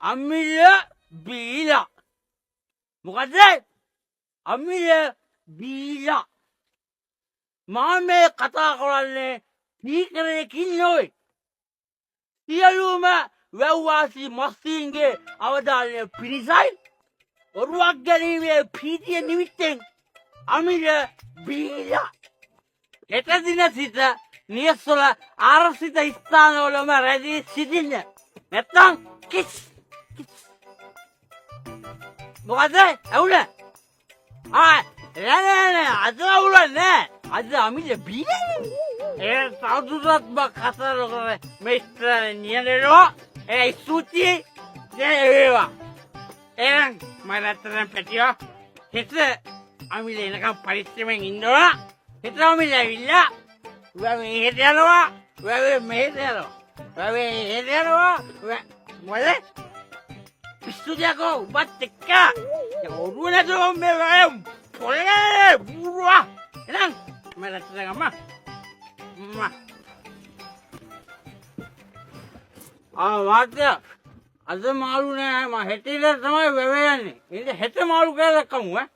අමිල බීලා. මොකද්ද? අමිල බීලා. මා මේ කතා කරන්නේ පීකරයකින් නොවේ. සියලුම වැව්වාසී මස්තීන්ගේ අවධානය පිණිසයි ඔරුවක් ගැනීමේ ප්‍රීතිය නිමිත්තෙන් අමිල බීලා. හෙට දින සිට නියස්වල ආරක්ෂිත ස්ථානවලම රැඳී සිටින්න. නැත්නම් කිස් කිස්. මොකද? ඇවුල? ආ නෑ නෑ නෑ, අද අවුල නෑ. අද අමිල බීලානේ. ඒ තවදුරටත් මම කතා නොකර මේ ස්ථානේ නියැලෙනවා. ඒ ස්තුතියි. ජය වේවා. එහෙනම් මම රත්තරන් පැටියෝ, හෙට අමිල එනකම් පරිස්සමෙන් ඉන්න ඕන. හෙට අමිල ඇවිල්ලා වැවේ එහෙට යනවා, වැවේ මෙහෙට යනවා, වැවේ එහෙට යනවා. මොකද? පිස්සු දෙයකෝ උඹත් එක්ක. දැන් ඔරුව නැතුව මේ වැවේ පොළේ බූරුවා. එහෙනම් මම රත්තරන් අම්මා. අම්මා. ආ වාත්‍ය, අද මාළු නෑ. මම හෙට ඉඳලා තමයි වැවේ යන්නේ. ඉතින් හෙට මාළු කෑල්ලක් කමු ඈ.